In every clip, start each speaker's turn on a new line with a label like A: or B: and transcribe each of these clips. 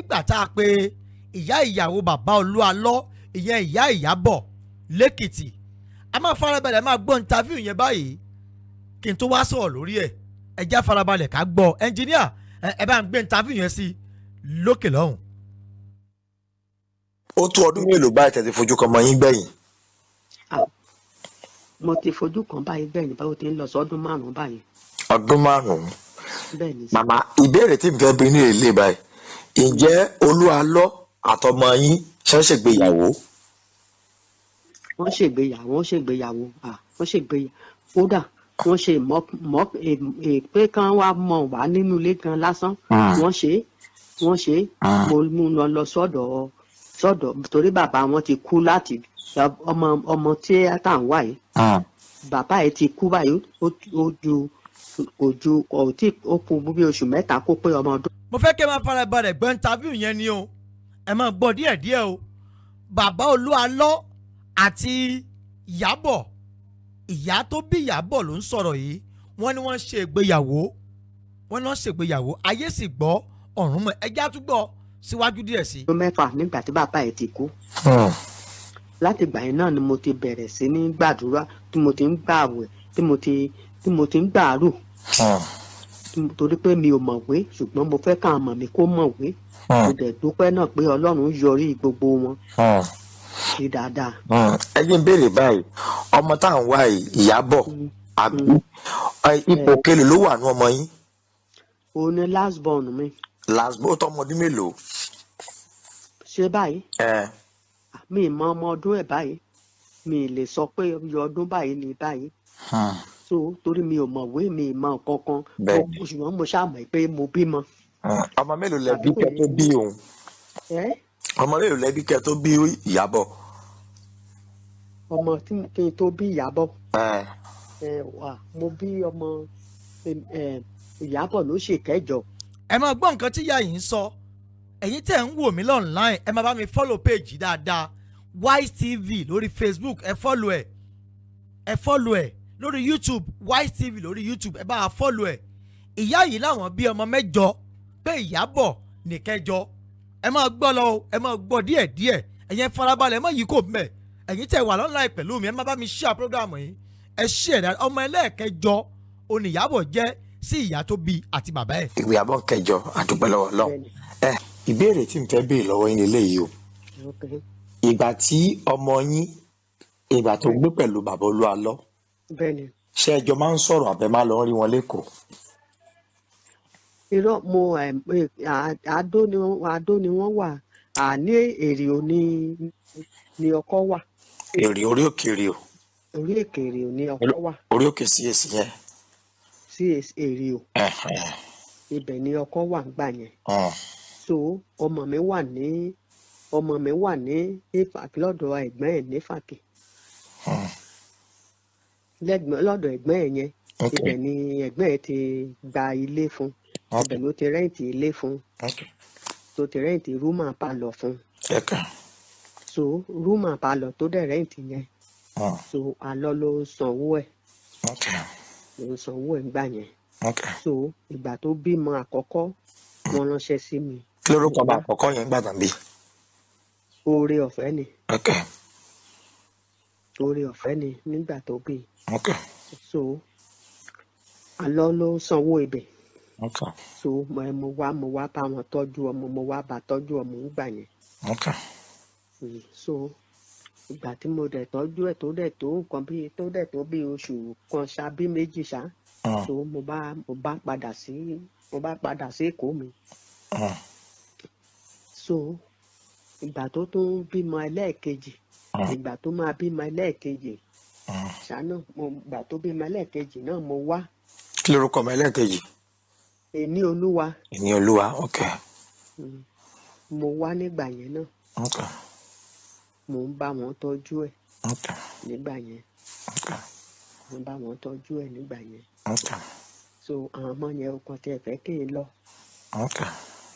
A: Nígbà tá a pe ìyá ìyàwó bàbá Olúalọ́, ìyẹn ìyá Ìyábọ̀ lẹ́kìtì, a máa farabalẹ̀ máa gbọ́ interview yẹn báyìí kí n tó wá sọ̀rọ̀ lórí ẹ̀. Ẹ já farabalẹ̀ ká gbọ́. Ẹnjìníà, ẹ bá ń gbé interview yẹn sí lókè lọ́hùn.
B: Ó tó ọdún mélòó báyìí tẹ́ ti fojú kan ọmọ yín gbẹ̀yìn?
C: Mo ti fojú kan báyìí gbẹ̀yìn báwo ti ń lọ sọ́dún 5 báyìí.
B: Ọdún 5?
C: Bẹ́ẹ̀ ni.
B: Màmá, ìbéèrè tí n fẹ́ bi ní ilé báyìí, ǹjẹ́ Olúalọ́ àtọmọ yín ṣe ń ṣègbéyàwó?
C: Wọ́n ṣègbéyàwó, wọ́n ṣègbéyàwó, wọ́n ṣègbéyàwó. Kódà wọ́n ṣe mọ́ pé kán wá mọ̀ wá nínú ilé gan lásán. Wọ́n ṣe, wọ́n ṣe. Mo mú wọn lọ sọ́dọ̀ torí bàbá wọn ti kú láti ọmọ tí tá à ń wá yìí. Bàbá yìí ti kú báyìí, ó ju kò ju kò tí ó kù bí oṣù 3 kó pé ọmọ ọdún.
A: Mo fẹ́ kí ẹ máa farabalẹ̀ gbọ́ interview yẹn ni o. Ẹ máa gbọ́ díẹ̀díẹ̀ o. Bàbá Olúalọ́ àti Ìyábọ̀, ìyá tó bí Ìyábọ̀ ló ń sọ̀rọ̀ yìí. Wọ́n ní wọ́n ṣe ìgbéyàwó, wọ́n ní wọ́n ṣègbéyàwó. Ayé sì gbọ́, ọ̀run mọ̀. Ẹjẹ́ àtúgbọ̀ síwájú díẹ̀ sí.
C: Ọdún 6 nígbà tí bàbá ẹ̀ ti kú. Láti ìgbà yẹn náà ni mo ti bẹ̀rẹ̀ sí ní gbàdúrà, tí mo ti ń gbààwẹ̀, tí mo ti ń gbàárù, torí pé mi ò mọ̀wé, ṣùgbọ́n mo fẹ́ káwọn ọmọ mi kó mọ̀wé. Mo dẹ̀ dúpẹ́ náà pé Ọlọ́run yọrí gbogbo wọn sí dáadáa.
B: Ẹ jẹ́ n béèrè báyìí, ọmọ tá à ń wá yìí, Ìyábọ̀, àbí ipò kélòó ló wà ní ọmọ yín?
C: Òun ni last born mi.
B: Last born, tó ọmọ ọdún mélòó?
C: Ṣé báyìí? Mi ì mọ ọmọ ọdún ẹ̀ báyìí, mi ì lè sọ pé iye ọdún báyìí ni báyìí. So torí mi ò mọ̀wé, mi ì mọ nǹkan kan. Ṣùgbọ́n mo ṣáà mọ̀ pé mo bímọ.
B: Ọmọ mélòó lẹ bí kẹ́ tó bí òun? Ọmọ mélòó lẹ bí kẹ́ tó bí Ìyábọ̀?
C: Ọmọ tí kí n tó bí Ìyábọ̀? Ẹ wà, mo bí ọmọ ẹ, Ìyábọ̀ ló ṣe kẹjọ.
A: Ẹ máa gbọ́ nǹkan tí ìyá yìí ń sọ. Ẹ̀yin tẹ̀ ń wò mí online, ẹ máa bá mi follow page dáadáa, Wise TV lórí Facebook. Ẹ follow ẹ, ẹ follow ẹ lórí YouTube, Wise TV lórí YouTube. Ẹ bá a follow ẹ. Ìyá yìí láwọn bí ọmọ 8, pé Ìyábọ̀ nìkẹjọ. Ẹ máa gbọ́ lọ o, ẹ máa gbọ́ díẹ̀díẹ̀. Ẹ̀yin farabalẹ̀, ẹ má yí kò mẹ́. Ẹ̀yin tẹ̀ wà online pẹ̀lú mi, ẹ má bá mi share program yìí, ẹ share dáadáa. Ọmọ ẹlẹ́ẹ̀kẹjọ oníyàbọ̀ jẹ́ sí ìyá tó bí àti bàbá ẹ̀.
B: Ìyábọ̀ kẹjọ, àdúpẹ́ lọ́wọ́ Ọlọ́run. Ẹ ìbéèrè tí n fẹ́ béèrè lọ́wọ́ yín lélẹ́yìí o. Ìgbà tí ọmọ yín, ìgbà tó gbé pẹ̀lú bàbá Olúalọ́, ṣé ẹjọ́ máa ń sọ̀rọ̀ àbẹ máa lọ rí wọn lẹ́kọ̀ọ́?
C: Irọ́, mo Adó ni wọ́n wà, àní Èrìò ni ọkọ wà.
B: Èrè orí òkè èrè o?
C: Orí èkè Èrìò ni ọkọ wà.
B: Orí òkè CAC yẹn?
C: Sí Èrìò. Ibẹ̀ ni ọkọ wà ń gbà yẹn. So ọmọ mi wà ní Ìfàkì lọ́dọ̀ ẹ̀gbọ́n ẹ̀ nífàkì. Lẹ́gbọ̀n lọ́dọ̀ ẹ̀gbọ́n ẹ̀ yẹn. Ibẹ̀ ni ẹ̀gbọ́n ẹ̀ ti gba ilé fún. Ibẹ̀ ló ti rent ilé fún, tó ti rent room and parlour fún. So room and parlour tó dẹ̀ rent yẹn, so àlọ́ ló ń sanwó ẹ̀, ló ń sanwó ẹ̀ ńgbà yẹn. So ìgbà tó bímọ àkọ́kọ́, wọ́n ránṣẹ́ sí mi.
B: Kí lórúkọ ọmọ àkọ́kọ́ yẹn gbàdàn bí?
C: Oore ọ̀fẹ́ ni. Oore ọ̀fẹ́ ni nígbà tó bí. So àlọ́ ló ń sanwó ibẹ̀. So mo wá bá wọn tọ́jú ọmọ, mo wá bá tọ́jú ọmọ ńgbà yẹn. So ìgbà tí mo dẹ̀ tọ́jú ẹ̀, tó dẹ̀ tó nǹkan bíi, tó dẹ̀ tó bíi oṣù kan ṣá, bí 2 ṣá, so mo bá padà sí Èkó mi. So ìgbà tó tún bímọ ẹlẹ́ẹ̀kejì, ìgbà tó máa bímọ ẹlẹ́ẹ̀kejì ṣá náà, mo ìgbà tó bímọ ẹlẹ́ẹ̀kejì náà, mo wá.
B: Kí lórúkọ ọmọ ẹlẹ́ẹ̀kejì?
C: Ìní Olúwa.
B: Ìní Olúwa, okay.
C: Mo wá nígbà yẹn náà. Mo ń bá wọn tọ́jú ẹ̀ nígbà yẹn. Mo ń bá wọn tọ́jú ẹ̀ nígbà yẹn. So àwọn ọmọ yẹn ò kàn tiẹ̀ fẹ́ kí n lọ.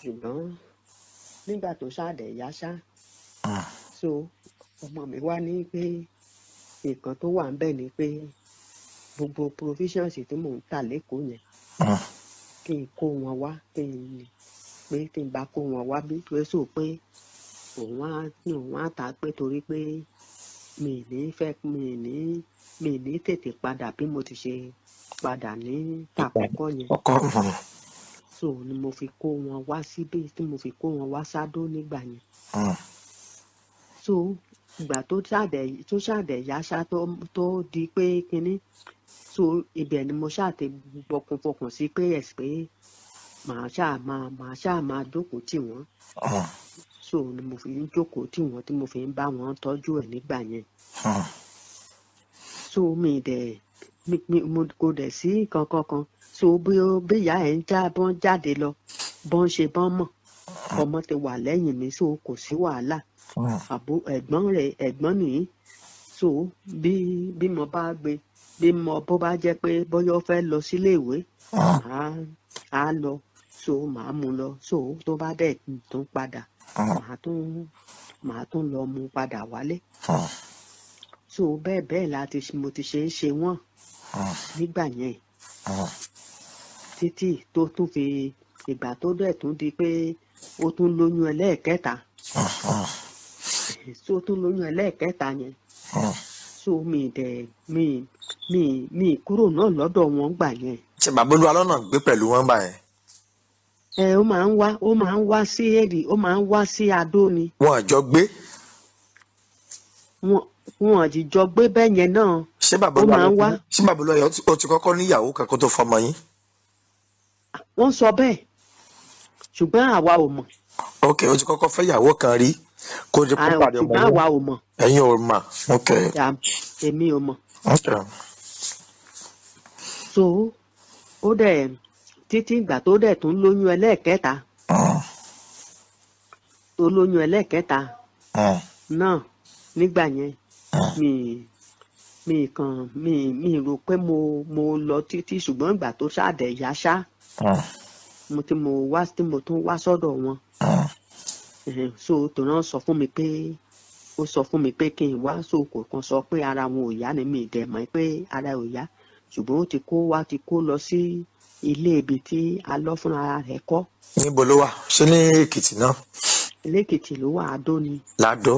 C: Ṣùgbọ́n nígbà tó ṣáàdẹ̀ yá ṣá, so ọmọ mi wá ní pé nǹkan tó wà ńbẹ̀ ni pé gbogbo provisions tí mò ń tà lẹ́kọ̀ọ́ yẹn, kí n kó wọn wá, kí n Pé tí n bá kó wọn wá bí pé so pé òun á ta pé torí pé mi ì ní fẹ́ mi ì ní tètè padà bí mo ti ṣe padà ní tàkọ́kọ́ yẹn.
B: Ọkọ.
C: So ni mo fi kó wọn wá síbí, tí mo fi kó wọn wá sádó nígbà yẹn. So ìgbà tó ṣàdẹ̀ yá ṣá, tó di pé kinní, so ibẹ̀ ni mo ṣáà ti gbọkun fọkàn sí pé ẹ̀sìn pé màá ṣáà máa jókòó tì wọ́n. So ni mo fi ń jókòó tì wọ́n, tí mo fi ń bá wọn tọ́jú ẹ̀ nígbà yẹn. So mi dẹ̀ mi mi mo kò dẹ̀ sí kankan kan. So bí ìyá ẹ̀ ń já bọ́n jáde lọ, bọ́n ṣe bọ́n mọ̀, ọmọ ti wà lẹ́yìn mi, so kò sí wàhálà. Àbú ẹ̀gbọ́n rẹ̀, ẹ̀gbọ́n nìyí. So bí mo bá gbé, bí mo bó bá jẹ́ pé bóyá ó fẹ́ lọ sílé ìwé, màá á lọ, so màá mú lọ. So tó bá dẹ̀ tún padà, màá tún lọ mú padà wálé. So bẹ́ẹ̀ bẹ́ẹ̀ la ti mo ti ṣe ń ṣe wọ́n nígbà yẹn títí tó tún fi ìgbà tó dẹ̀ tún di pé ó tún lóyún ẹlẹ́ẹ̀kẹta. So tún lóyún ẹlẹ́ẹ̀kẹta yẹn, so mi dẹ̀ mi mi mi kúrò náà lọ́dọ̀ wọn gbà yẹn.
B: Ṣé bàbá Olúalọ́ náà gbé pẹ̀lú wọn gbà yẹn?
C: Ẹ ó máa ń wá sí èrì, ó máa ń wá sí Adó ni.
B: Wọn àjọ gbé?
C: Wọn jíjọ gbé bẹ́ẹ̀ yẹn náà.
B: Ṣé bàbá
C: Ó máa
B: Olúalọ́
C: ń wá.
B: Ṣé bàbá Olúalọ́ ó ti kọ́kọ́ níyàwó kan kó tó fọmọ yín?
C: Wọ́n sọ bẹ́ẹ̀, ṣùgbọ́n àwa ò mọ̀.
B: Ok, ó ti kọ́kọ́ fẹ́ ìyàwó kan rí kó di kó pàdé ọmọ
C: Ṣùgbọ́n
B: yín.
C: àwa ò mọ̀.
B: Ẹ̀yin ò mọ̀, ok.
C: Èmi ò mọ̀. So ó dẹ̀ títí ìgbà tó dẹ̀ tún lóyún ẹlẹ́ẹ̀kẹta, tó lóyún ẹlẹ́ẹ̀kẹta náà nígbà yẹn, mi kàn mi rò pé mo lọ títí, ṣùgbọ́n ìgbà tó ṣàdẹ̀ yá ṣá, mo tí mo wá, tí mo tún wá sọ́dọ̀ wọn. So tó náà sọ fún mi pé, ó sọ fún mi pé kí n wá, so kò kàn sọ pé ara wọn ò yá ni, mi dẹ̀ mọ̀ pé ara ò yá, ṣùgbọ́n ó ti kó wá, ti kó lọ sí ilé ibi tí a lọ fúnra rẹ̀ kọ́.
B: Níbo ló wà? Ṣé ní Èkìtì náà?
C: Lẹ́kìtì ló wà, Adó ni.
B: Ládó.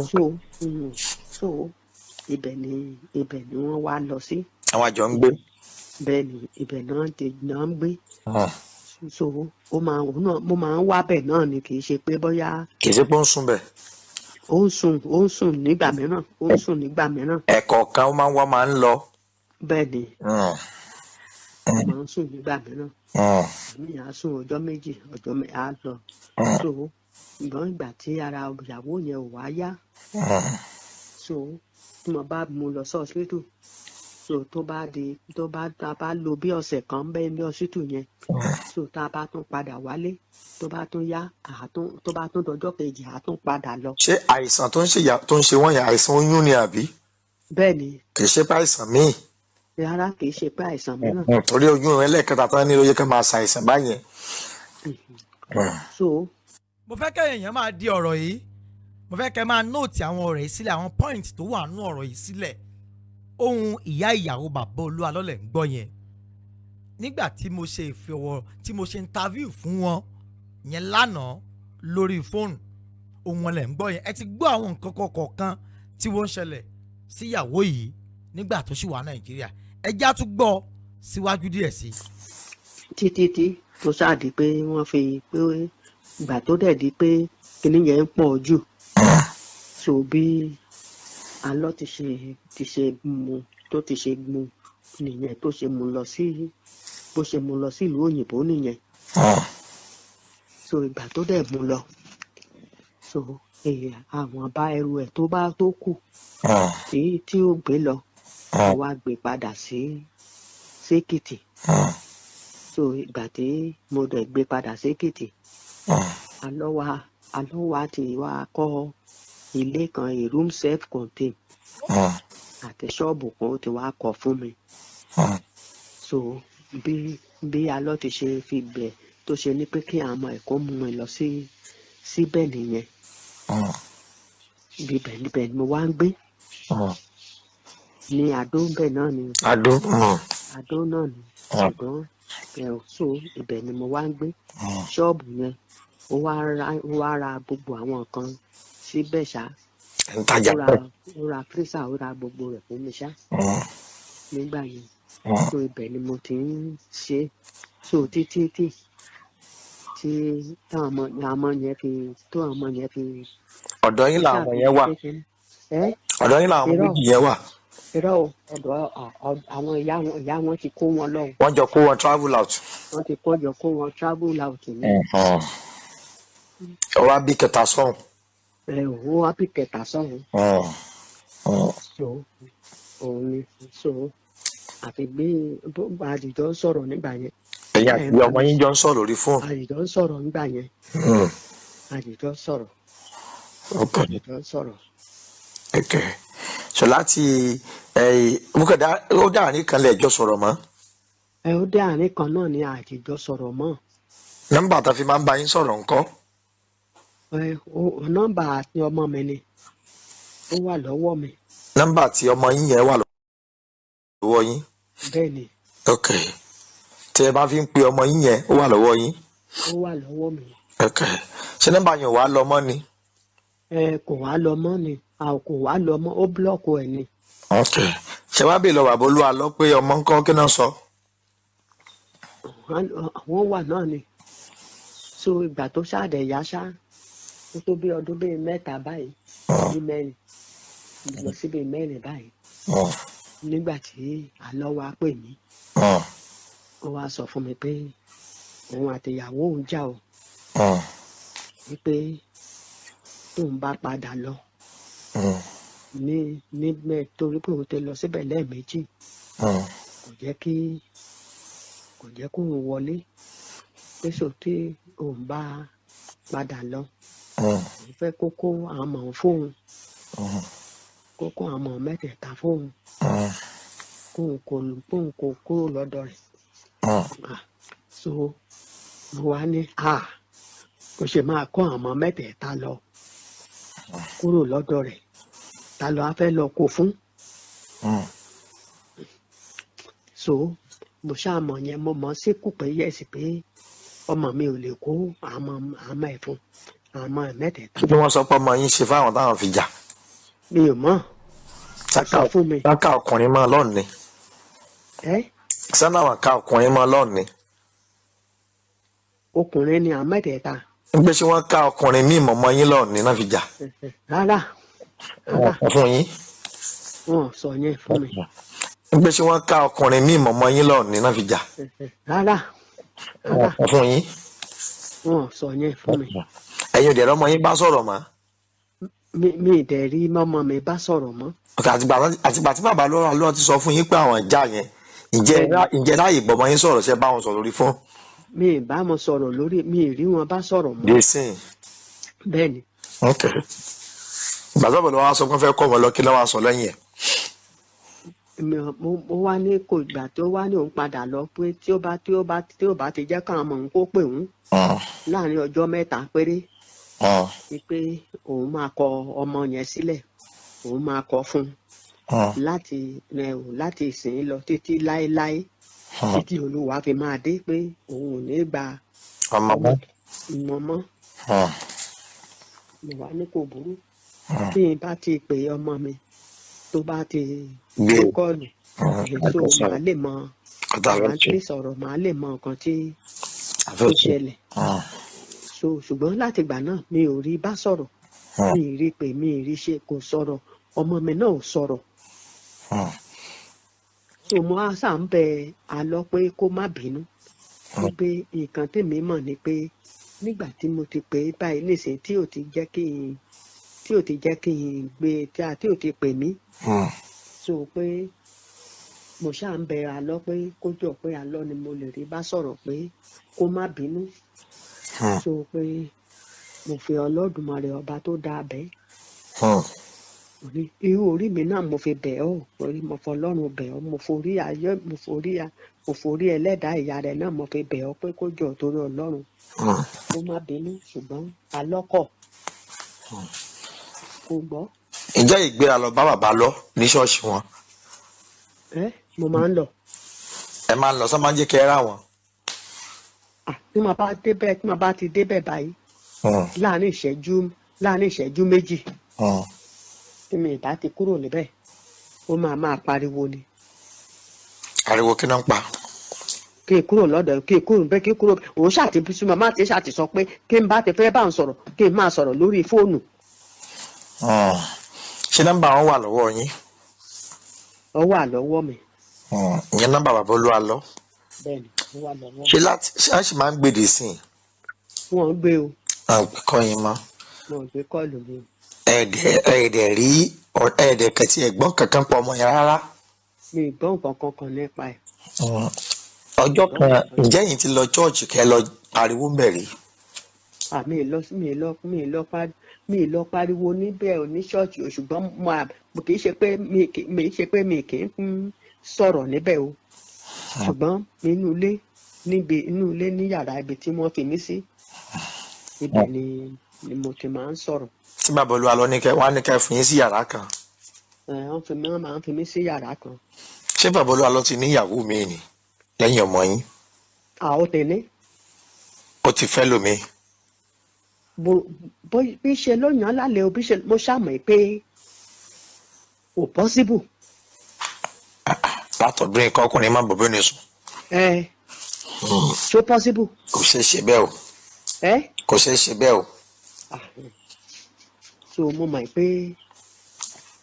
C: So ibẹ̀ ni wọ́n wá lọ sí.
B: Àwọn àjọ ń gbé?
C: Bẹ́ẹ̀ ni, ibẹ̀ náà ti náà ń gbé. So ó máa, òun náà mo máa ń wá bẹ̀ náà ni, kì í ṣe pé bóyá.
B: Kì í ṣe pé ó ń sùn bẹ̀?
C: Ó ń sùn nígbà mìíràn, ó ń sùn nígbà mìíràn.
B: Ẹ̀kọ̀ọ̀kan ó máa ń wá, máa ń lọ.
C: Bẹ́ẹ̀ ni. Ó máa ń sùn nígbà mìíràn. Àmì á sùn ọjọ́ 2, ọjọ́ mẹ́ á lọ. So ṣùgbọ́n ìgbà tí ara ìyàwó yẹn ò wá yá, so tí mo bá mú lọ sí hospital, so tó bá di tó bá tá a bá lò bí ọ̀sẹ̀ kan bẹ́ẹ̀ ní hospital yẹn, so tá a bá tún padà wálé, tó bá tún yá, àtún tó bá tún dọjọ́ kejì, àtún padà lọ.
B: Ṣé àìsàn tó ń ṣe ìyá tó ń ṣe wọ́n yẹn, àìsàn oyún ni àbí?
C: Bẹ́ẹ̀ ni.
B: Kì í ṣe pé àìsàn míì?
C: Rárá, kì í ṣe pé àìsàn mìíràn.
B: Torí oyún ẹlẹ́ẹ̀kẹta tán ní ló yẹ ká máa ṣàìsàn báyẹn.
C: So
A: Mo fẹ́ kẹ́ èèyàn máa di ọ̀rọ̀ yìí, mo fẹ́ kẹ́ máa note àwọn ọ̀rọ̀ yìí sílẹ̀, àwọn point tó wà nínú ọ̀rọ̀ yìí sílẹ̀. Ohun ìyá ìyàwó bàbá Olúalọ́ lẹ̀ ń gbọ́ yẹn nígbà tí mo ṣe ìfọwọ́, tí mo ṣe interview fún wọn yẹn lánàá lórí fóònù. Ohun wọn lẹ̀ ń gbọ́ yẹn. Ẹ ti gbọ́ àwọn nǹkan kọ̀ọ̀kan tí wọ́n ń ṣẹlẹ̀ síyàwó yìí nígbà tó ṣì wà Nàìjíríà. Ẹ já tún gbọ́ síwájú díẹ̀ sí i.
C: Títí tí tó ṣáà di pé wọ́n fi pé ìgbà tó dẹ̀ di pé kinní yẹn ń pọ̀ jù, so bí alọ́ ti ṣe mu tó ti ṣe mu nìyẹn, tó ṣe mu lọ sí, bó ṣe mu lọ sí ìlú òyìnbó nìyẹn. So ìgbà tó dẹ̀ mú lọ, so àwọn bá ẹrù ẹ̀ tó bá tó kù tí ó gbé lọ, ó wá gbé padà sí Èkìtì. So ìgbà tí mo dẹ̀ gbé padà sí Èkìtì, alọ́ wa ti wá kọ́ ilé kan, a room self contained, àti ṣọ́ọ̀bù kan, ó ti wá kọ́ fún mi. So bí alọ́ ti ṣe fi bẹ̀ tó ṣe ní pé kí àwọn ọmọ ẹ̀kọ́ mú mi lọ sí síbẹ̀ nìyẹn. Bíbẹ̀ níbẹ̀ ni mo wá ń gbé ní Adó bẹ́ẹ̀ náà ni.
B: Adó.
C: Adó náà ni, ṣùgbọ́n ẹ̀ so ibẹ̀ ni mo wá ń gbé, ṣọ́ọ̀bù yẹn. Ó wá ra gbogbo àwọn nǹkan síbẹ̀ ṣá.
B: Ẹ̀ ń tajà
C: Ó ra
B: bẹ́ẹ̀.
C: Ó ra freezer, ó ra gbogbo rẹ̀ fún mi ṣá nígbà yẹn. So ibẹ̀ ni mo ti ń ṣe. So títí tí tí táwọn ọmọ àwọn ọmọ yẹn fi tó àwọn ọmọ yẹn fi
B: Ọ̀dọ̀ yín
C: tó ṣáà
B: làwọn ọmọ
C: fi
B: yẹn wà?
C: kékeré ẹ.
B: Ọ̀dọ̀ yín làwọn ọmọ
C: Irọ́.
B: méjì yẹn wà?
C: Irọ́ o, ọ̀dọ̀ àwọn ìyá wọn ti kó wọn lọ o.
B: Wọ́n jọ kó wọn travel out?
C: Wọ́n ti kó jọ kó wọn travel out ni.
B: Ó wá bí kẹta sọ́hùn.
C: Ẹ ò, ó wá bí kẹta sọ́hun. So òun ni, so àfi bí àdìjọ ń sọ̀rọ̀ nígbà yẹn.
B: Ẹ̀yin
C: Ẹ
B: àti
C: ń bá
B: ọmọ
C: mi
B: yín jọ ń sọ̀rọ̀ lórí fóònù?
C: Àdìjọ ń sọ̀rọ̀ nígbà yẹn. Àdìjọ ń sọ̀rọ̀. Àdìjọ ń sọ̀rọ̀.
B: Ok, so láti bùkẹ́dá ó dàrin kan lẹ̀ jọ sọ̀rọ̀ mọ́?
C: Ẹ, ó dé àárín kan náà ni àdìjọ sọ̀rọ̀ mọ́.
B: Nọ́mbà tá a fi máa ń bá yín sọ̀rọ̀ ńkọ́?
C: Ẹ, nọ́mbà àti ọmọ mi ni ó wà lọ́wọ́ mi.
B: Nọ́mbà tí ọmọ yín yẹn wà lọ́wọ́ yín?
C: Bẹ́ẹ̀ ni.
B: Ok, tí ẹ bá fi ń pe ọmọ yín yẹn, ó wà lọ́wọ́ yín?
C: Ó wà lọ́wọ́ mi.
B: Ok, ṣé nọ́mbà yẹn ò wá lọ mọ́ ni?
C: Ẹ, kò wá lọ mọ́ ni, a kò wá lọ mọ́, ó block ẹ̀ ni.
B: Ok, ṣé wàá bèèrè lọ bàbá olúwa lọ pé ọmọ ńkọ́, kí náà sọ?
C: Àwọn wà náà ni. So ìgbà tó ṣáàdẹ̀ yá ṣá, ó tó bí ọdún bíi 3 báyìí, bí 4 lọ sí bíi 4 báyìí, nígbà tí àlọ́ wa pè mí, ó wá sọ fún mi pé òun àti ìyàwó òun jà o, wípé tóun bá padà lọ ní níbẹ̀, torí pé òun ti lọ síbẹ̀ lẹ́ẹ̀mejì, kò jẹ́ kóun wọlé, pé so tí òun bá padà lọ, òun fẹ́ kó kó àwọn ọmọ òun fóun, kó kó àwọn ọmọ mẹ́tẹ̀ẹ̀ta fóun, kóun kó kúrò lọ́dọ̀ rẹ̀. Ah, so mo wá ní ah, kò ṣe máa kó àwọn ọmọ mẹ́tẹ̀ẹ̀ta lọ kúrò lọ́dọ̀ rẹ̀, ta ló á fẹ́ lọ kó fún? So mo ṣáà mọ̀ yẹn, mo mọ̀ síkù pé yes, pé ọmọ mi ò lè kó àwọn ọmọ ẹ̀ fún, àwọn ọmọ ẹ̀ mẹ́tẹ̀ẹ̀ta.
B: Kí ni wọ́n sọ pé ọmọ yín ṣe fáwọn táwọn fi jà?
C: Mi ò mọ̀, sọ fún mi.
B: Sáká ọkùnrin máa lọ́ọ̀ ni?
C: Ẹ?
B: Sẹ́nà àwọn ká ọkùnrin máa lọ́ọ̀ ni?
C: Ọkùnrin ni àwọn mẹ́tẹ̀ẹ̀ta.
B: Ń gbé, ṣé wọ́n ká ọkùnrin míì mọ̀mọ́ yín lọ́ọ̀ ni náà fi jà?
C: Rárá, rárá.
B: Wọ́n fún yín?
C: Wọn ò sọ yẹn fún mi.
B: Ń gbé, ṣé wọ́n ká ọkùnrin míì mọ̀mọ́ yín lọ́ọ̀ ni náà fi jà?
C: Rárá, rárá.
B: Wọ́n fún yín?
C: Wọn ò sọ yẹn fún mi.
B: Ẹ̀yin ò dẹ̀ rọ́mọ yín bá sọ̀rọ̀ mọ́?
C: Mi ì dẹ̀ rí mọ́mọ́ mi bá sọ̀rọ̀ mọ́.
B: Ok, àtìgbà tí bàbá lọ́rọ̀ lọ́wọ́ ti sọ fún yín pé àwọn ìjà yẹn, ǹjẹ́
C: Bẹ́ẹ̀ni.
B: ǹjẹ́ láàyè gbọ́mọ yín sọ̀rọ̀, ṣe bá wọn sọ̀rọ̀ lórí fún?
C: Mi ì bá wọn sọ̀rọ̀ lórí, mi ì rí wọn bá sọ̀rọ̀ mọ́.
B: Dé sìn?
C: Bẹ́ẹ̀ ni.
B: Ok, ìgbà tó bọ̀ lọ́wọ́ wá sọ pé wọ́n fẹ́ kọ́ wọn lọ, kí lọ́wọ́ sọ lẹ́yìn ẹ̀?
C: Mo wá ní kò ìgbà tó wá ní òun padà lọ pé tí ó bá ti jẹ́ káwọn ọmọ òun kó pè òun láàrin ọjọ́ 3 péré, ni pé òun máa kọ ọmọ yẹn sílẹ̀, òun máa kọ fún un láti ẹ ò láti ìsìn lọ títí láéláé, títí Olúwa fi máa dé, pé òun ò ní gba
B: ọmọ
C: ọmọ mọ́ mọ́. Mo wá ní kò burú, tí n bá ti pè ọmọ mi, tó bá ti
B: gbé
C: gbé call, so màá lè mọ
B: ọ̀tá
C: màá
B: fẹ́ ṣe
C: lè sọ̀rọ̀, màá lè mọ nǹkan tí
B: àfẹ́
C: ó
B: ṣe.
C: ṣẹlẹ̀. So ṣùgbọ́n láti ìgbà náà, mi ò rí bá sọ̀rọ̀, mi ì rí pé mi ì rí ṣe, kò sọ̀rọ̀, ọmọ mi náà ò sọ̀rọ̀. So mo á sà ń bẹ àlọ́ pé kó má bínú, wípé nǹkan tèmi mọ̀ ni pé nígbà tí mo ti pè é báyìí nísìnyí, tí ò ti jẹ́ kí n gbé, tí ò ti pè mí, so pé mo ṣáà ń bẹ àlọ́ pé kó jọ, pé àlọ́ ni mo lè rí bá sọ̀rọ̀, pé kó má bínú. So pé mo fi Ọlọ́dùmarè, ọba tó dáa bẹ́ẹ̀, mo ní irú orí mi náà mo fi bẹ̀ ọ́, orí mo fọlọ́run bẹ̀ ọ́, mo forí ayé, mo forí ẹlẹ́dàá ìyá rẹ̀ náà mo fi bẹ̀ ọ́ pé kó jọ, torí Ọlọ́run, kó má bínú. Ṣùgbọ́n alọ́kọ̀ kò gbọ́.
B: Ǹjẹ́ ìgbéra lọ bá bàbá lọ ní ṣọ́ọ̀ṣì wọn?
C: Ẹ, mo máa ń lọ.
B: Ẹ máa ń lọ, sọ máa ń jẹ́ kẹ́ ẹ rà wọ́n?
C: Ah, tí mo bá débẹ̀, tí mo bá ti débẹ̀ báyìí, Láàrin ìṣẹ́jú 2, tí mi ì bá ti kúrò níbẹ̀, ó máa máa pariwo ni.
B: Ariwo kí náà ń pa?
C: Kí n kúrò lọ́dọ̀, kí n kúrò bẹ́ẹ̀, kí n kúrò. Òun ṣàti bí màmá ti ṣàti sọ pé kí n bá ti fẹ́ bá òun sọ̀rọ̀, kí n máa sọ̀rọ̀ lórí fóònù.
B: Ṣé nọ́mbà wọn wà lọ́wọ́ yín?
C: Ó wà lọ́wọ́ mi.
B: Ìyẹn nọ́mbà bàbá Olúalọ́?
C: Bẹ́ẹ̀ni, ó wà lọ́wọ́.
B: Ṣé láti ṣé wọ́n sì máa ń gbèdè sí i?
C: Wọ́n ń gbé o.
B: À ń kọ́ yín mọ́?
C: Wọ́n ń gbé call mi o.
B: Ẹ̀ẹ́dẹ̀ rí ẹ̀ẹ́dẹ̀ kẹ̀tì ẹ̀gbọ́n kankan pọ̀ ọmọ yẹn rárá?
C: Mi ì gbọ́ nǹkan kankan nípa ẹ̀.
B: Ọjọ́ kan, ǹjẹ́ yìí ti lọ chọ́ọ̀chì kẹ́ lọ pariwo ń bẹ̀ rí?
C: À, mi ì lọ pariwo níbẹ̀ ò ní ṣọ́ọ̀ṣì o, ṣùgbọ́n mo kì í ṣe pé mi ṣe pé mi kì í ń sọ̀rọ̀ níbẹ̀ o, ṣùgbọ́n inú ilé, níbi inú ilé, ní yàrá ibi tí wọ́n fi mí sí, ibẹ̀ ni mo ti máa ń sọ̀rọ̀.
B: Tí bàbá Olúalọ́ ní kẹ́ wọ́n á ní kẹ́ fún yín sí yàrá kan?
C: Ẹ, wọ́n máa ń fi mí sí yàrá kan.
B: Ṣé bàbá Olúalọ́ ti ní ìyàwó mi ni lẹ́yìn ọmọ yín?
C: Àwọn tẹ̀lé.
B: Ó ti fẹ́ lómi?
C: Bó bí ṣe ló yàn án lálẹ́ o, bí ṣe mo ṣàmọ̀ pé kò possible.
B: Látọ̀dún ikọ̀ ọkùnrin má bọ̀ bóni sùn.
C: Ẹ, ṣó possible?
B: Kò ṣeé ṣe bẹ́ẹ̀ o.
C: Ẹ.
B: Kò ṣeé ṣe bẹ́ẹ̀ o.
C: Ah, so mo mọ̀ pé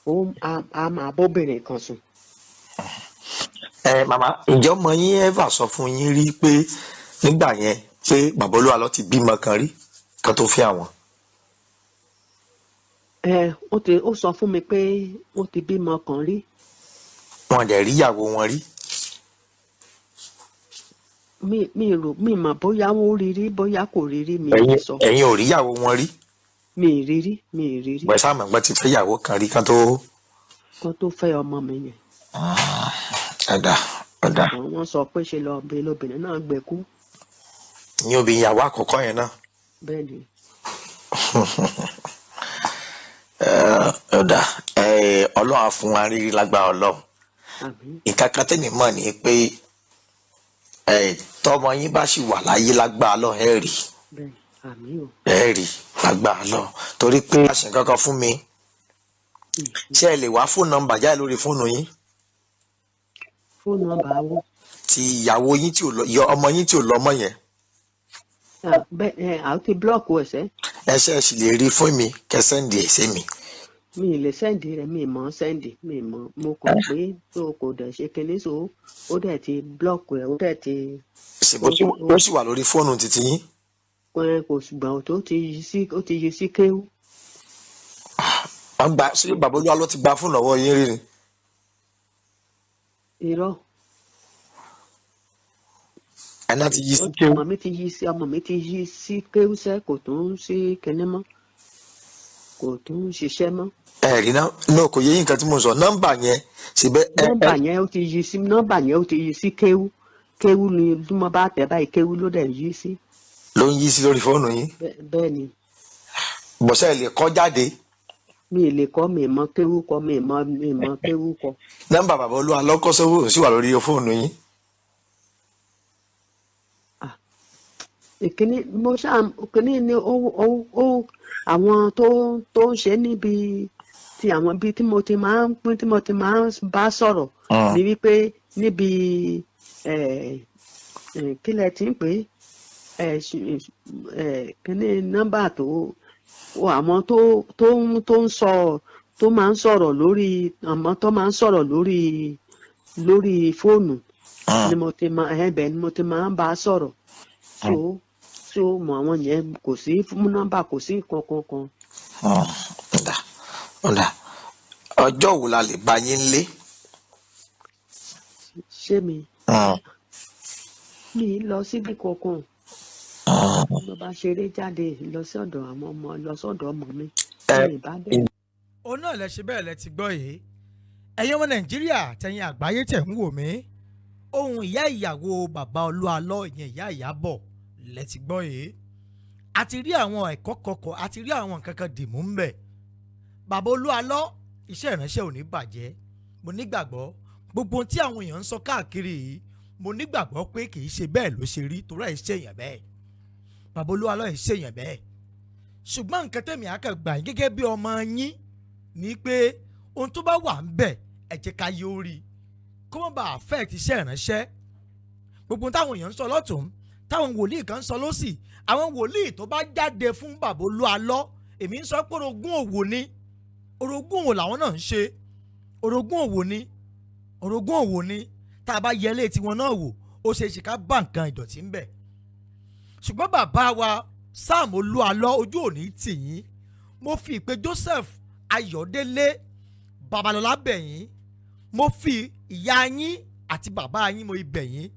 C: ó a máa bóbìnrin kan sùn.
B: Ẹ màmá, ǹjẹ́ ọmọ yín ever sọ fún yín rí pé nígbà yẹn pé bàbá Olúalọ́ ti bímọ kan rí kan tó fi àwọn?
C: Ẹ, ó sọ fún mi pé ó ti bímọ kan rí.
B: Wọn dẹ̀ rí ìyàwó wọn rí?
C: Mi rò, mi mọ̀ bóyá ó rí rí, bóyá kò rí rí, mi ò
B: Ẹ̀yin
C: lè sọ.
B: Ẹ̀yin ò rí ìyàwó wọn rí?
C: Mi ì rí rí, mi ì rí rí.
B: Bẹ́ẹ̀ sáà mọ̀ pé ti fẹ́ ìyàwó kan rí kan tó.
C: Kan tó fẹ́ ọmọ mi yẹn.
B: Ọ̀dà ọ̀dà.
C: Ṣùgbọ́n wọ́n sọ pé ṣe lọ bí lóbìnrin náà gbé kú.
B: Ní obìnrin ìyàwó àkọ́kọ́ yẹn náà?
C: Bẹ́ẹ̀ ni.
B: Ọ̀dà, Ọlọ́run á fún wa rírí lágbára Ọlọ́run.
C: Àmín.
B: Nǹkan kan tẹ́mi mọ̀ ni pé tọ́mọ yín bá sì wà láyé, lágbára Ọlọ́run, ẹ rí.
C: Bẹ́ẹ̀, àmín o.
B: Ẹ rí lágbára Ọlọ́run, torí pé a ṣe nǹkan kan fún mi. Ṣé ẹ lè wá fóònù nọ́mbà jáde lórí fóònù yín?
C: Fóònù nọ́mbà wo?
B: Ti ìyàwó yín tí ò lọ, ìyá ọmọ yín tí ò lọ ọmọ yẹn.
C: Ah, bẹ́ẹ̀ ẹ, àwọn ti block ẹ̀sẹ̀.
B: Ẹ ṣe, ẹ sì lè rí fún mi kẹ́ send ẹ̀ sí mi?
C: Mi ì lè send rẹ̀, mi ì mọ̀ send, mi ì mọ̀. Mo kàn pé tó kò dẹ̀ ṣe kinní, so ó dẹ̀ ti block ẹ̀, ó dẹ̀ ti.
B: Ṣèbó ó sì wà lórí fóònù títí yín?
C: Kò ṣùgbọ́n tó ti yí sí, ó ti yí sí kéwú.
B: Wọ́n gba ṣé bàbá Olúwa ló ti gba fóònù lọ́wọ́ yín rí ni?
C: Irọ́.
B: Ẹ̀ náà ti yí sí kéwú.
C: Ọmọ mi ti yí sí kéwú sẹ́, kò tún sí kinní mọ́, kò tún ṣiṣẹ́ mọ́.
B: Ẹ rí náà náà, kò yé yín nǹkan tí mo sọ, nọ́mbà yẹn síbẹ̀ ẹ.
C: Nọ́mbà yẹn, ó ti yí sí, nọ́mbà yẹn ó ti yí sí kéwú. Kéwú ni bí mo bá tẹ̀ báyìí, kéwú ló dẹ̀ yí sí.
B: Ló ń yí sí lórí fóònù yín?
C: Bẹ́ẹ̀ ni.
B: Bọ̀sẹ̀ lè kọ́ jáde?
C: Mi ì lè kọ́, mi ì mọ kéwú kọ, mi ì mọ kéwú kọ.
B: Nọ́mbà bàbá Olúwa lọ́kọ́ sówó sì wà lórí fóònù yín?
C: Ìkíní mo ṣáà, ìkíní ni ó àwọn tó ń ṣe níbi tí àwọn ibi tí mo ti máa ń pín, tí mo ti máa ń bá sọ̀rọ̀ ni wípé níbi ẹ ẹ kí lẹ ti ń pè é, ẹ kíní nọ́mbà tó àwọn tó ń sọ, tó máa ń sọ̀rọ̀ lórí, àwọn tó máa ń sọ̀rọ̀ lórí fóònù ni mo ti máa ẹ bẹ́ẹ̀ ni mo ti máa ń bá a sọ̀rọ̀. So mọ àwọn yẹn, kò sí fún nọ́mbà, kò sí kankan kan.
B: Ọ̀dà ọ̀dà, ọjọ́ wo la lè bá yín lé?
C: Ṣé mi mi ì lọ síbi kankan. Mo bá ṣeré jáde lọ sí ọ̀dọ̀ àwọn ọmọ, lọ sọ́dọ̀ ọmọ mi.
B: Ẹ.
C: Mi ì bá bẹ́ẹ̀.
A: Òun náà lẹ ṣe bẹ́ẹ̀ lẹ ti gbọ́ yìí. Ẹ̀yin ọmọ Nàìjíríà, tẹ̀yin àgbáyé tẹ̀ ń wò mí, ohun ìyá ìyàwó bàbá Olúalọ́, ìyẹn ìyá Ìyábọ̀, lẹ ti gbọ́ yìí. A ti rí àwọn ẹ̀kọ́ kọ̀ọ̀kan, a ti rí àwọn nǹkan kan dìmú ń bẹ̀. Bàbá Olúalọ́, iṣẹ́ ìránṣẹ́ ò ní bàjẹ́. Mo nígbàgbọ́ gbogbo ohun tí àwọn èèyàn ń sọ káàkiri yìí, mo nígbàgbọ́ pé kì í ṣe bẹ́ẹ̀ ló ṣe rí, torí ẹ̀ ṣèyàn bẹ́ẹ̀. Bàbá Olúalọ́ ẹ̀ ṣèyàn bẹ́ẹ̀. Ṣùgbọ́n nǹkan tẹ̀mí àkàgbà yín gẹ́gẹ́ bí ọmọ yín ni pé ohun tó bá wà ń bẹ̀, ẹ jẹ́ ká yóò rí i kó má bàa affect iṣẹ́ ìránṣẹ́. Gbogbo táwọn èèyàn ń sọ lọ́tún, táwọn wòlíì kan ń sọ lọ́sì, àwọn wòlíì tó bá jáde fún bàbá Olúalọ́, èmi ń sọ pé orogún òwò ni, orogún òwò làwọn náà ń ṣe, orogún òwò ni, orogún òwò ni. Tá a bá yẹlé tiwọn náà wò, ó ṣe é ṣe ká bá nǹkan ìdọ̀tí ń bẹ̀. Ṣùgbọ́n bàbá wa Sam Olúalọ́, ojú òní tì yín. Mo fi ìpè Joseph Ayọ̀délé Babalọ́lá bẹ̀ yín, mo fi ìyá yín àti bàbá yín mo bẹ̀ yín,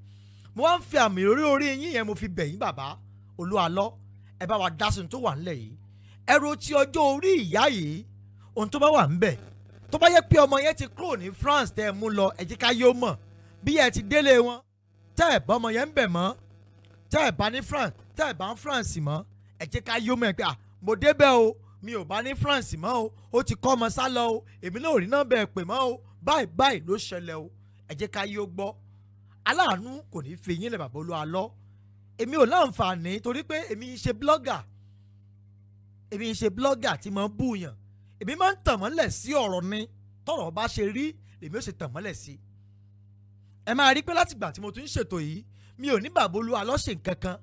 A: mo wá ń fi àmì orí yín yẹn mo fi bẹ̀ yín. Bàbá Olúalọ́, ẹ bá wa dá sí ohun tó wà nílẹ̀ yìí. Ẹrù ti ọjọ́ orí ìyá yìí, ohun tó bá wà ń bẹ̀, tó bá yẹ pé ọmọ yẹn ti kúrò ní France tẹ́ ẹ mú lọ, ẹ jẹ́ ká yóò mọ̀. Bí ẹ ti délé wọn, tẹ́ ẹ bá ọmọ yẹn ń bẹ̀ mọ́, tẹ́ ẹ bá ní France, tẹ́ ẹ bá ń France mọ́, ẹ jẹ́ ká yóò mọ̀ ẹ pé à mo débẹ̀ o, mi ò bá ní France mọ́ o, ó ti kọ́ ọmọ sá lọ o, èmi náà ò rí náà bẹ́ẹ̀ pè mọ́ o, báyìí báyìí ló ṣẹlẹ̀ o. Ẹ jẹ́ ká yóò gbọ́. Aláàánú kò ní fi yín lẹ̀, bàbá Olúalọ́. Èmi ò láǹfààní torí pé èmi ń ṣe blogger, èmi ń ṣe blogger tí mo ń búyàn. Èmi máa ń tàn mọ́lẹ̀ sí ọ̀rọ̀ ni. Tọ̀rọ̀ bá ṣe rí lèmi ó ṣe tàn mọ́lẹ̀ sí. Ẹ máa rí pé látìgbà tí mo ti ń ṣètò yìí, mi ò ní bàbá Olúalọ́ ṣe nǹkan kan,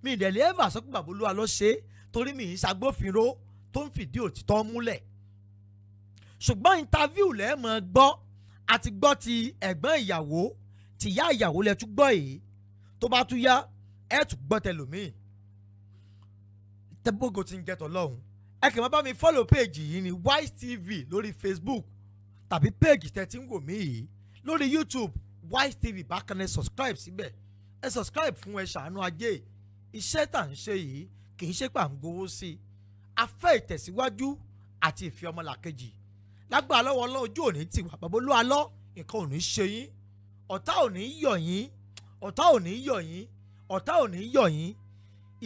A: mi ì dẹ̀lẹ́ ever sọ pé bàbá Olúalọ́ ṣe, torí mi ì ṣàgbófinró tó ń fìdí òtítọ́ múlẹ̀. Ṣùgbọ́n interview lẹ́ẹ̀ mọ̀ gbọ́, àti gbọ́ ti ẹ̀gbọ́n ìyàwó, tìyá ìyàwó lẹ tún gbọ́ yìí. Tó bá tún yá, ẹ tún gbọ́ tẹlòmíì. Tẹ́bógo ti ń jẹ́ tọ́lọ́hún. Ẹ kàn máa bá mi follow page yìí ní Wise TV lórí Facebook, tàbí page tẹ́ ti ń wò mí yìí lórí YouTube, Wise TV bákan náà. Subscribe síbẹ̀, ẹ subscribe fún ẹ ṣàánú ajé. Iṣẹ́ tá à ń ṣe yìí kì í ṣe pà ń gbowó sí i. A fẹ́ ìtẹ̀síwájú àti ìfẹ́ ọmọlàkejì. Lágbára lọ́wọ́ Ọlọ́run, ojú òní tì wá. Bàbá Olúalọ́, nǹkan ò ní ṣe yín, ọ̀tá ò ní yọ̀ yín, ọ̀tá ò ní yọ̀ yín, ọ̀tá ò ní yọ̀ yín.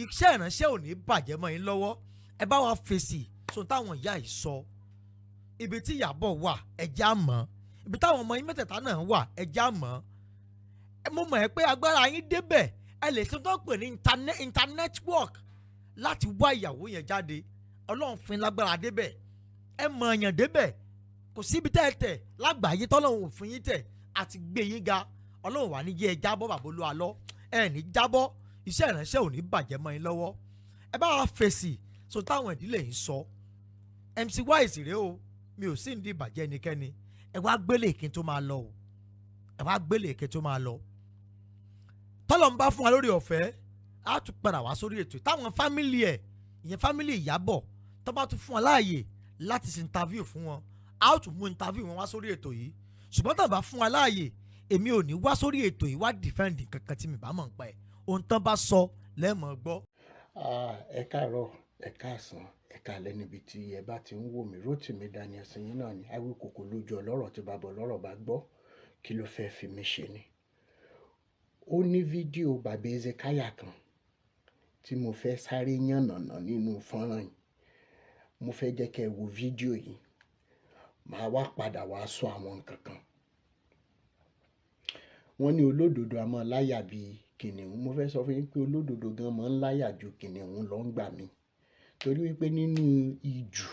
A: Iṣẹ́ ìránṣẹ́ ò ní bàjẹ́ mọ́ yín lọ́wọ́. Ẹ bá wa fèsì sóhun táwọn ìyá yìí sọ. Ibi tí Ìyábọ̀ wà, ẹ já mọ̀. Ibi táwọn ọmọ yín mẹ́tẹ̀ẹ̀ta náà wà, ẹ já mọ̀. Mo mọ̀ ẹ́ pé agbára yín débẹ̀. Ẹ lè ṣe tó ń pè ní internet work láti wá ìyàwó yẹn jáde. Ọlọ́run fún yín lágbára débẹ̀, ẹ mọ̀ ọ̀yàn débẹ̀. Kò síbi tẹ́ ẹ tẹ̀ lágbàáyé tọ́lọ́run ò fún yín tẹ̀ àti gbé yín ga. Ọlọ́run wà ní yé ẹ jábọ́. Bàbá Olúalọ́, ẹ ní jábọ́, iṣẹ́ ìránṣẹ́ ò ní bàjẹ́ mọ́ yín lọ́wọ́. Ẹ bá wa fèsì so táwọn ìdílé yìí sọ. MC Wise rèé o, mi ò sí ní ìbàjẹ́ ẹnikẹ́ni. Ẹ wá gbélé kí n tó máa lọ o, ẹ wá gbélé kí n tó máa lọ. Tọ́lọ̀ ń bá fún wa lórí ọ̀fẹ́, á tún padà wá sórí ètò táwọn family ẹ̀, ìyẹn family Ìyábọ̀, tó bá tún fún wa láàyè láti ṣe interview fún wọn, á tún mú interview wọn wá sórí ètò yìí. Ṣùgbọ́n tó bá fún wa láàyè, èmi ò ní wá sórí ètò yìí wá defend kankan tí mi bá mọ̀ ń pa ẹ̀. Ohun tán bá sọ lẹ́ẹ̀mọ́ gbọ́.
D: Ẹ káàárọ̀, ẹ káàsán, ẹ káalẹ́ níbi tí ẹ bá ti ń wò mí. Rótìmí Daniel yín náà ni Awíkòkò lójú ọlọ́rọ̀ tí bàbá ọlọ́rọ̀ bá gbọ́, kí ló fẹ́ fi mí ṣe ni. Ó ní fídíò bàbá Ezekiah kan tí mo fẹ́ sáré yànnàná nínú fọ́nrán yìí. Mo fẹ́ jẹ́ kẹ́ ẹ wo fídíò yìí, màá wá padà wá sọ àwọn nǹkan kan. Wọ́n ní olódodo a máa láyà bíi kìnìún. Mo fẹ́ sọ fún yín pé olódodo gan máa ń láyà ju kìnìún lọ ń gbà mí, torí wípé nínú ijù,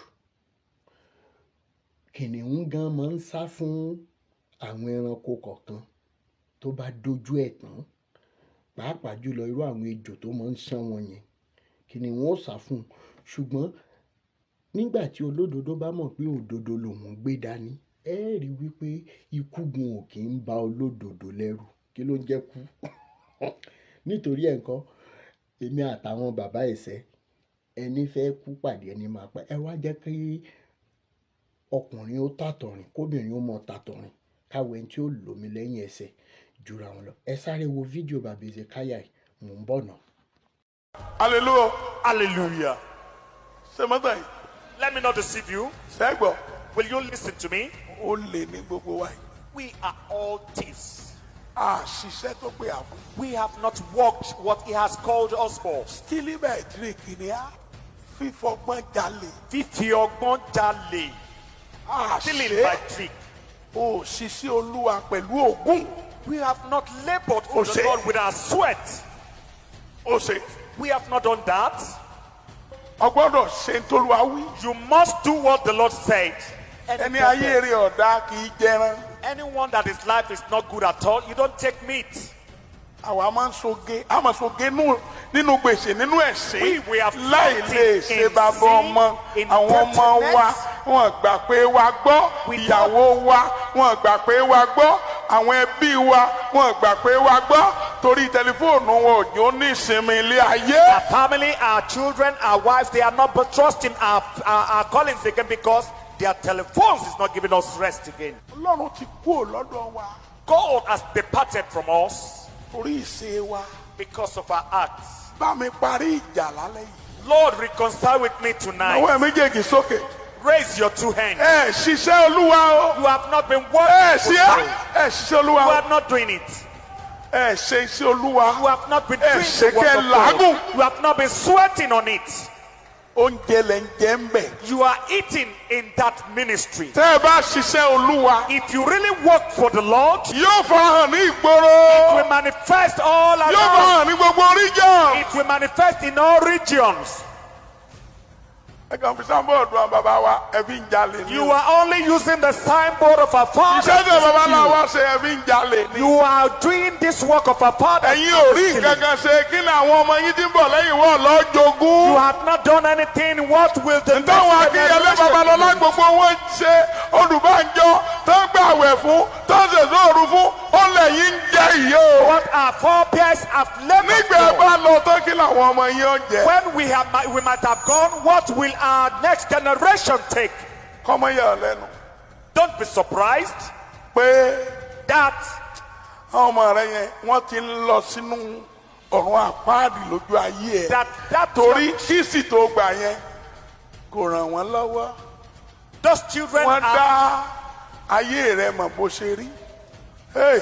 D: kìnìún gan máa ń sá fún àwọn ẹranko kọ̀ọ̀kan tó bá dojú ẹ̀ tán, pàápàá jùlọ irú àwọn ejò tó máa ń ṣán wọn yẹn, kìnìún ó sá fún un. Ṣùgbọ́n nígbà tí olódodo bá mọ̀ pé òdodo lòun gbé dání, ẹ rí wípé ikú gun ò kì í ba olódodo lẹ́rù. Kí ló ń jẹ́ kú? Nítorí ẹ̀ ńkọ́, èmi àtàwọn bàbá ẹ̀sẹ̀ ẹni fẹ́ kú pàdé ẹni máa pa. Ẹ wá jẹ́ kí ọkùnrin ó tàtọ̀rìn, kóbìnrin ó mọ tàtọ̀rìn, káwọ ẹni tí ó lòmí lẹ́yìn ẹsẹ̀ jura wọn lọ. Ẹ sáré wo fídíò bàbá Ezekiah yìí, mò ń bọ̀ náà.
E: Hallelujah.
F: Hallelujah.
E: Ṣé mọ́tò yìí?
F: Let me not deceive you.
E: Sẹ́gbọ̀.
F: Will you listen to me?
E: Ó lè ní gbogbo wa yìí.
F: We are all thieves.
E: A ṣiṣẹ́ tó pé àfún.
F: We have not worked what he has called us for.
E: Stealing by trick ni á fífọgbọ́n jalè.
F: Fífi ọgbọ́n jalè.
E: A
F: Stealing
E: ṣe
F: by trick.
E: O ṣiṣẹ́ Olúwa pẹ̀lú ògùn.
F: We have not labored for the
E: Ose.
F: Lord with our sweat.
E: Ó ṣe.
F: We have not done that.
E: O gbọ́dọ̀ ṣe ntòlúwa wí.
F: You must do what the Lord said.
E: Ẹni ayé rẹ̀ ọ̀dá kì í jẹran.
F: Anyone that his life is not good at all, you don't take meat.
E: Àwa máa ń soge, a máa soge nínú gbèsè, nínú ẹ̀sìn.
F: We are
E: Láì lè
F: fighting
E: ṣe
F: in
E: bàbá
F: sin,
E: ọmọ,
F: in
E: àwọn ọmọ wa,
F: indebtedness.
E: wọ́n gbà pé wa gbọ́, ìyàwó wa, wọ́n gbà pé wa gbọ́, àwọn ẹbí wa, wọ́n gbà pé wa gbọ́, torí tẹlifóònù wọn ò ní ó ní ìsinmi ilé ayé.
F: Our family, our children, our wives, they are not but trusting our callings again because their telephones is not giving us rest again.
E: Ọlọ́run ti kúrò lọ́dọ̀ wa
F: God has departed from us
E: torí ìṣe wa.
F: because of our acts.
E: Bá mi parí ìjà lálẹ́ yìí.
F: Lord, reconcile with me tonight.
E: Àwọn ẹ̀ méjèèjì sókè.
F: Raise your two hands.
E: Ẹ ṣiṣẹ́ Olúwa o.
F: You have not been working.
E: Ẹ
F: for
E: ṣe
F: time.
E: ẹ ṣiṣẹ́ Olúwa
F: You
E: o.
F: are not doing it.
E: Ẹ ṣe iṣẹ́ Olúwa.
F: You have not been
E: Ẹ
F: doing
E: ṣe
F: the work
E: kẹ́
F: of God.
E: làágùn.
F: You have not been sweating on it.
E: Oúnjẹ lẹ̀ ń jẹ ń bẹ̀.
F: You are eating in that ministry.
E: Tẹ́ ẹ bá ṣiṣẹ́ Olúwa,
F: If you really work for the Lord,
E: yóò farahàn ní ìgboro.
F: it will manifest all
E: Yóò
F: around.
E: farahàn ní gbogbo region.
F: It will manifest in all regions.
E: Ẹ kàn fi sábọ̀dù àwọn bàbá wa, ẹ fi ń jalè ní.
F: You are only using the signboard of our father.
E: Iṣẹ́ tí bàbá náà wá ṣe ẹ fi ń jalè ní.
F: You are doing this work of our father.
E: Ẹ̀yin ò rí nǹkan kan ṣe kí ni àwọn ọmọ yín tí ń bọ̀ lẹ́yìn wọ́n lọ jogún.
F: You have not done anything. What will the
E: Táwọn
F: next
E: Akínyẹlé
F: generation
E: Babalọ́lá gbogbo wọn ṣe Olùbánjọ tó ń gbàwẹ̀ fún tó ń ṣèṣọ́ òru fún ó lẹ́yìn ń jẹ ìyó.
F: What our forebears have labored
E: Nígbà ẹ
F: for.
E: bá lọ tán kí làwọn ọmọ yín ó jẹ.
F: When we might have gone, what will our next generation take?
E: Kọ́mọ yà ọ́ lẹ́nu
F: Don't be surprised
E: pé
F: that
E: àwọn ọmọ rẹ yẹn wọ́n ti ń lọ sínú ọ̀run àpáàdì lójú ayé ẹ̀.
F: that
E: Torí kìsì tó gbà yẹn kò ràn wọ́n lọ́wọ́.
F: those children
E: Wọ́n
F: are
E: dá ayé rẹ mọ̀ bó ṣe rí. Hey,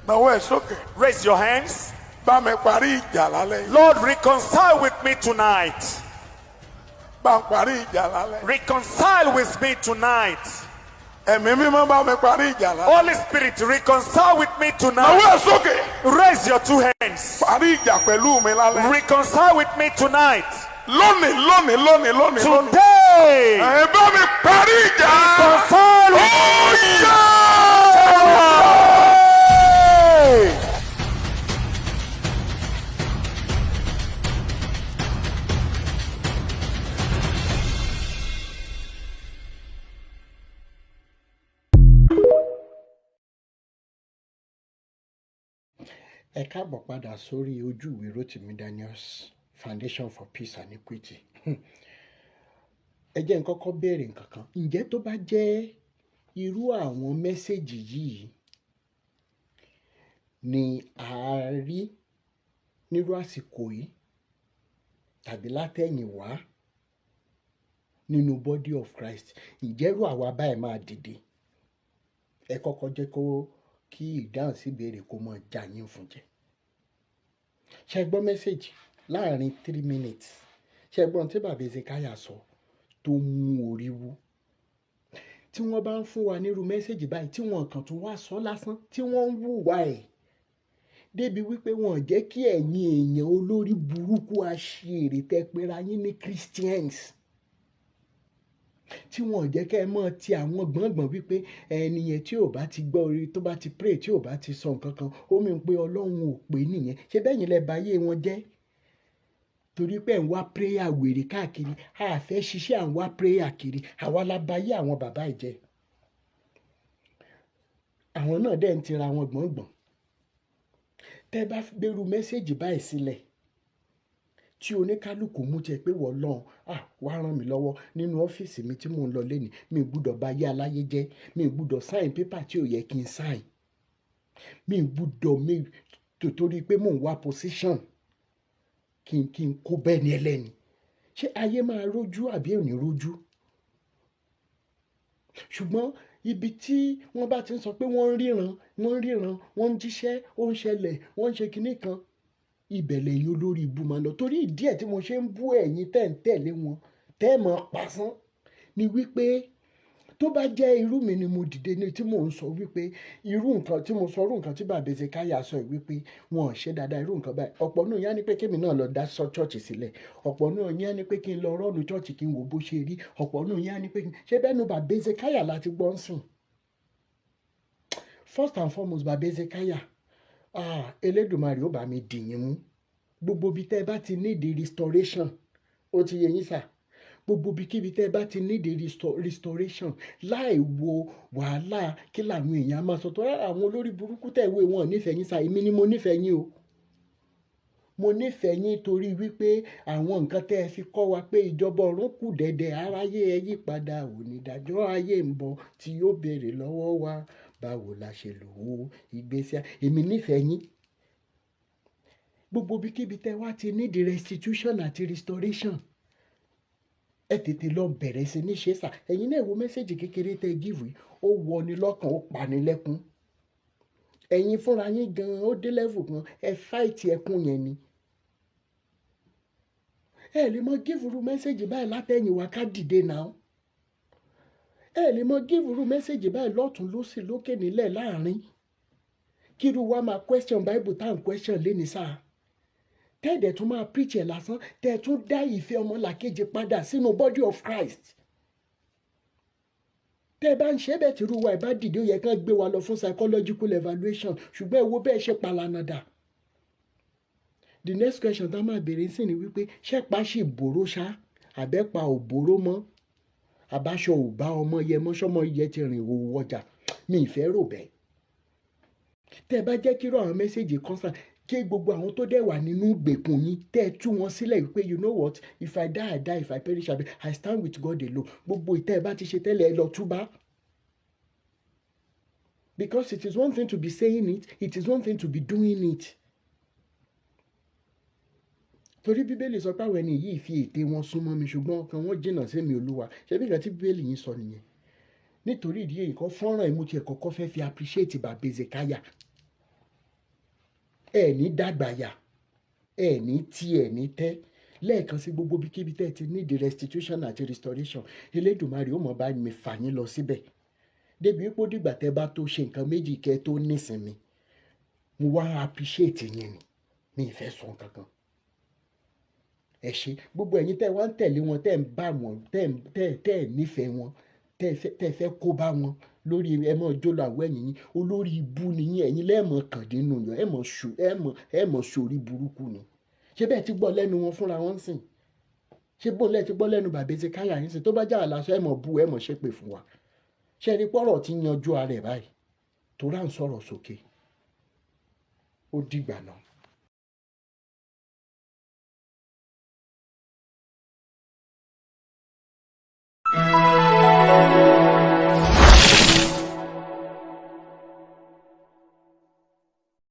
E: nawọ́ ẹ̀ sókè.
F: Raise your hands.
E: Bá mi parí ìjà lálẹ́ yìí.
F: Lord, reconcile with me tonight.
E: Bá mi parí ìjà lálẹ́ yìí.
F: Reconcile with me tonight.
E: Ẹ̀mí mímọ́ bá mi parí ìjà lálẹ́.
F: Holy Spirit, reconcile with me tonight.
E: Nawọ́ ẹ̀ sókè.
F: Raise your two hands.
E: Parí ìjà pẹ̀lú mi lálẹ́.
F: Reconcile with me tonight.
E: Lónìí lónìí lónìí lónìí lónìí.
F: Today.
E: Ẹ bá mi parí ìjà.
F: Reconcile with
E: Ó yá!
D: Ẹ káàbọ̀ padà sórí ojú ìwé Rotimi Daniels Foundation for Peace and Equity. Ẹ jẹ́ n kọ́kọ́ béèrè nǹkan kan. Ǹjẹ́ tó bá jẹ́ irú àwọn message yìí ni a rí nírú àsìkò yìí tàbí látẹ̀yìnwá nínú body of Christ, ǹjẹ́ irú àwa báyìí máa dìde? Ẹ kọ́kọ́ jẹ́ kó kí ìdáhùn sí ìbéèrè kó máa já yín fún jẹ. Ṣé ẹ gbọ́ message láàrin 3 minutes? Ṣé ẹ gbọ́ ohun tí bàbá Ezekiah sọ tó mú orí wú? Tí wọ́n bá ń fún wa nírú message báyìí tí wọ́n kàn tún wá sọ lásán tí wọ́n ń wùwà ẹ̀ débi wípé wọ́n jẹ́ kí ẹ̀yin èèyàn olórí burúkú aṣèrè tẹ́ pera yín ní Christians, tí wọ́n jẹ́ kẹ́ ẹ mọ̀ ti àwọn gbọ̀ngbọ̀n wípé ẹni yẹn tí ò bá ti gbọ́ orí tó bá ti pray tí ò bá ti sọ nǹkan kan ó mì pé Ọlọ́run ò pè nìyẹn. Ṣé bẹ́ẹ̀ yín lẹ bà ayé wọn jẹ́? Torí pé ẹ̀ ń wá prayer wèrè káàkiri, a fẹ́ ṣiṣẹ́ à ń wá prayer kiri, àwa la bà ayé àwọn bàbá yìí jẹ́. Àwọn náà dẹ̀ ń tira wọn gbọ̀ngbọ̀n. Tẹ́ bá gbèrú message báyìí sílẹ̀ tí oníkálukú mú jẹ pé wọ́n lọ́n, à wá ràn mí lọ́wọ́ nínú ọ́fíìsì mi tí mò ń lọ lénìí, mi gbúdọ̀ bà ayé aláyé jẹ́, mi gbúdọ̀ sign paper tí ò yẹ kí n sign, mi gbúdọ̀ mi torí pé mò ń wá position kí n kó bẹ́ẹ̀ ni ẹlẹ́ni. Ṣé ayé máa rójú àbí ò ní rójú? Ṣùgbọ́n ibi tí wọ́n bá ti ń sọ pé wọ́n ń ríran, wọ́n ń ríran, wọ́n ń jíṣẹ́, ó ń ṣẹlẹ̀, wọ́n ń ṣe kinní kan, ibẹ̀ lẹ̀yin olórí ibú máa lọ. Torí ìdí ẹ̀ tí mo ṣe ń bú ẹ̀yin tẹ́ ń tẹ̀lé wọn, tẹ́ ẹ̀ mọ̀ pasán, ni wípé Tó bá jẹ́ irú mi ni mo dìde ní tí mò ń sọ wípé irú nǹkan tí mo sọ, irú nǹkan tí bàbá Hezekiah sọ yìí wípé wọn ò ṣe dáadáa, irú nǹkan báyìí, ọ̀pọ̀ nù yẹn á ní pé kémi náà lọ dá sọ church sílẹ̀, ọ̀pọ̀ nù yẹn á ní pé kí n lọ rọ́ọ̀nù church kí n wò bó ṣe rí, ọ̀pọ̀ nù yẹn á ní pé kí n ṣe bẹ́ẹ̀ nu bàbá Hezekiah láti gbọ́ ń sìn. First and foremost, bàbá Hezekiah, ah, Elédùmarè ó bá mi dì yín mú. Gbogbo ibi tẹ́ ẹ bá ti need restoration, ó ti yé yín sà, gbogbo ibikíbi tẹ́ ẹ bá ti need restoration, láì wo wàhálà kí làwọn èèyàn máa sọ, tó rárá àwọn olórí burúkú tẹ̀ wé wọn ò nífẹ̀ẹ́ yín sà. Èmi ni mo nífẹ̀ẹ́ yín o. Mo nífẹ̀ẹ́ yín torí wípé àwọn nǹkan tẹ́ ẹ fi kọ́ wa pé ìjọba ọ̀run kù dẹ̀dẹ̀, aráyé ẹ yí padà, onídàájọ́ ayé ń bọ̀ tí yóò béèrè lọ́wọ́ wa báwo la ṣe lò ó ìgbésí ayé. Èmi nífẹ̀ẹ́ yín. Gbogbo ibikíbi tẹ́ wá ti need restitution àti restoration, ẹ tètè lọ bẹ̀rẹ̀ sí ní ṣe sà. Ẹ̀yin náà wo message kékeré tẹ́ give yìí, ó wọni lọ́kàn, ó pani lẹ́kún. Ẹ̀yin fúnra yín gan-an ó dé level kan, ẹ fight ẹkún yẹn ni. Ẹ lè mọ give irú message báyìí látẹ̀yìn wá ká dìde náà. Ẹ lè mọ give irú message báyìí lọ́tún lósì lókè nílẹ̀ láàrin. Kírú wa máa question Bible tá à ń question léni sáà. Tẹ́ẹ̀dẹ̀ tún máa preach ẹ̀ lásán, tẹ́ẹ̀ tún dá ìfẹ́ ọmọlàkejì padà sínú body of Christ. Tẹ́ ẹ bá ń ṣe bẹ́ẹ̀ tí irú wa ẹ̀ bá dìde, ó yẹ kán gbé wa lọ fún psychological evaluation, ṣùgbọ́n ẹ wo bẹ́ẹ̀ ṣe palana dà. The next question tá máa béèrè sí ni wípé ṣẹ́pà ṣì bòró ṣá, àbẹ́pa ò bòró mọ́, àbáṣọ ò bá ọmọ yẹ mọ́, ṣọmọ yẹ ti rìn òwò ọjà, mi ì fẹ́ rò bẹ́ẹ̀. Tẹ́ ẹ bá jẹ́ kí irú àwọn message constant, kí gbogbo àwọn tó dẹ̀ wà nínú ìgbèkùn yín, tẹ́ ẹ tú wọn sílẹ̀ wípé, "You know what? If I die, I die. If I perish, I perish. I stand with God alone." Gbogbo ìtẹ́ ẹ bá ti ṣe tẹ́lẹ̀, ẹ lọ túbá. Because it is one thing to be saying it, it is one thing to be doing it. Torí Bíbélì sọ pé àwọn ẹni yìí fi ète wọn súnmọ́ mi, ṣùgbọ́n ọkàn wọn jìnnà sí mi Olúwa. Ṣé bí nǹkan tí Bíbélì yín sọ nìyẹn? Nítorí ìdí èyí kan, fọ́nrán ẹ̀ mo tiẹ̀ kọ́kọ́ fẹ́ fi appreciate bàbá Hezekiah. Ẹ ní dàgbàyà, ẹ ní tí ẹ ní tẹ́. Lẹ́ẹ̀kan sí, gbogbo ibikíbi tẹ́ ẹ ti need restitution àti restoration, Elédùmarè ó mọ̀ bá mi fà yín lọ síbẹ̀. Débi wípé ó dìgbà tẹ́ bá tó ṣe nǹkan méjì kẹ́ tó nísinmi. Mo wá appreciate yín ni, mi ì fẹ́ sọ nǹkan kan. Ẹ ṣe gbogbo ẹ̀yin tẹ́ wá ń tẹ̀lé wọn, tẹ́ ń bá wọn, tẹ́ ẹ nífẹ̀ẹ́ wọn, tẹ́ ẹ fẹ́ kó bá wọn lórí ẹ mọ̀ jó lọ àwọ̀ ẹ̀yìn yín, olórí ibú ni yín, ẹ̀yin lẹ́ẹ̀mọ̀ kàn nínú yàn, ẹ mọ̀ sórí burúkú ni. Ṣé bẹ́ẹ̀ ti gbọ́ lẹ́nu wọn fúnra wọn sìn? Ṣé bóun lẹ́ẹ̀ ti gbọ́ lẹ́nu bàbá Hezekiah yín sìn? Tó bá jà lásán, ẹ mọ̀ bú, ẹ mọ̀ ṣépè fún wa. Ṣé ẹni pọ́rọ̀ ti yanjú ara ẹ̀ báyìí? Torí à ń sọ̀rọ̀ sókè. Ó dìgbà náà.